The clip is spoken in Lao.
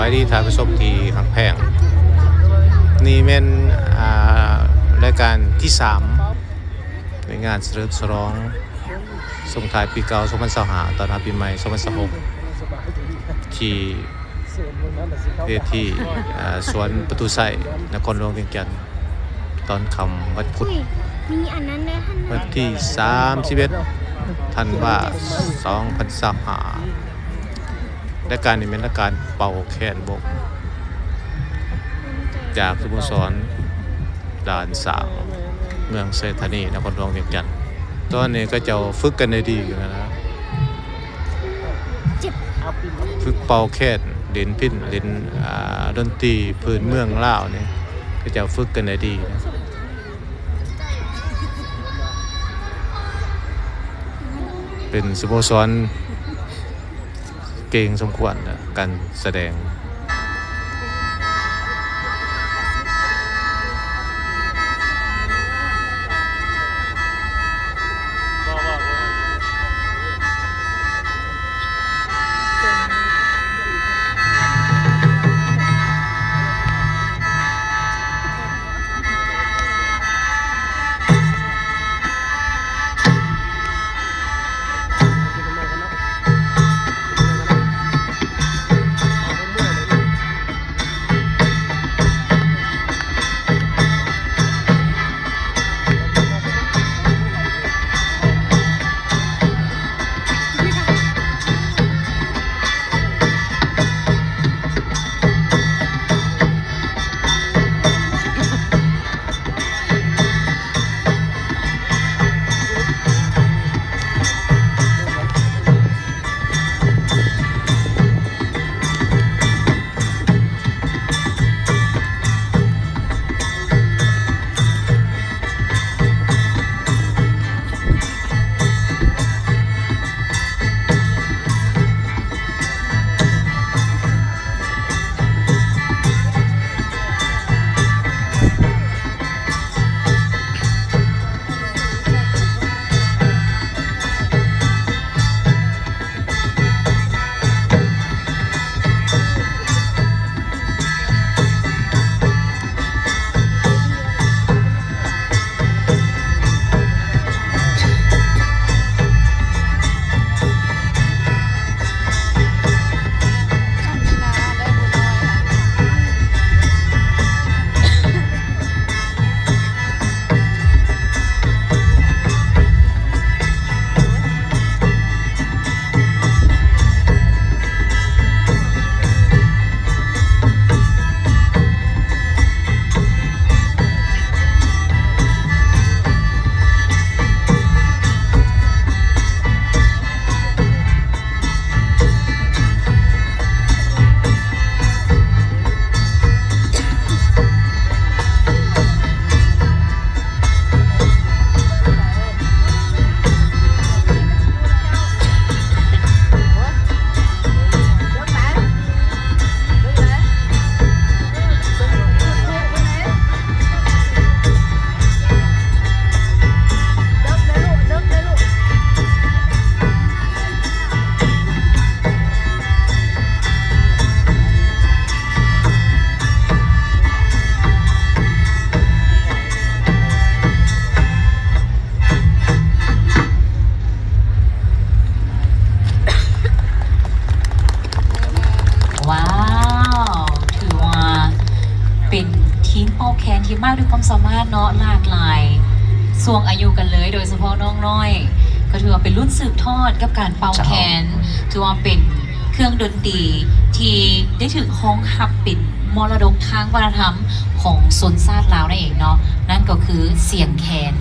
ສະບາຍດີທ່ານຜູ້ຊົມທີ່ຮັກແພງ, ນີ້ແມ່ນ ອ່າ ລາຍການທີສາມ ໃນງານສະເຫຼີມສະຫຼອງສົ່ງທ້າຍປີເກົ່າສອງພັນຊາວຫ້າ ຕ້ອນຮັບປີໃໝ່ສອງພັນຊາວຫົກ ທີ່ເວທີ ອ່າ ສວນປະຕູໄຊ ນະຄອນຫຼວງວຽງຈັນ ຕອນຄ່ຳວັນພຸດ ມີອັນນັ້ນເດີ ວັນທີສາມສິບເອັດ ທັນວາ ສອງພັນຊາວຫ້າ. ລາຍການນີ້ແມ່ນລາຍການເປົ່າແຄນບົກ ຈາກສະໂມສອນດ່ານຊ້າງ ເມືອງໄຊທານີ ນະຄອນຫຼວງວຽງຈັນ. ຕອນນີ້ເຂົາເຈົ້າຝຶກກັນໄດ້ດີຢູ່ນະ ຝຶກເປົ່າແຄນ ຫຼິ້ນພິນ ຫຼິ້ນ ອ່າ ດົນຕີພື້ນເມືອງລາວນີ້ ເຂົາເຈົ້າຝຶກກັນໄດ້ດີນະ. ເປັນສະໂມສອນເກັ່ງສົມຄວນນະ ການສະແດງ. ວ້າວ ຖືວ່າເປັນທີມເປົ່າແຄນທີ່ມາດ້ວຍຄວາມສາມາດເນາະ ຫຼາກຫຼາຍຊ່ວງອາຍຸກັນເລີຍ ໂດຍສະເພາະນ້ອງນ້ອຍ ກໍຖືວ່າເປັນລຸ້ນສືບທອດກັບການເປົ່າແຄນ ເຈົ້າ ຖືວ່າເປັນເຄື່ອງດົນຕີທີ່ໄດ້ຖືກຮອງຮັບເປັນມໍລະດົກທາງວັດທະນະທຳຂອງຊົນຊາດລາວນັ້ນເອງເນາະ ນັ້ນກໍຄືສຽງແຄນ.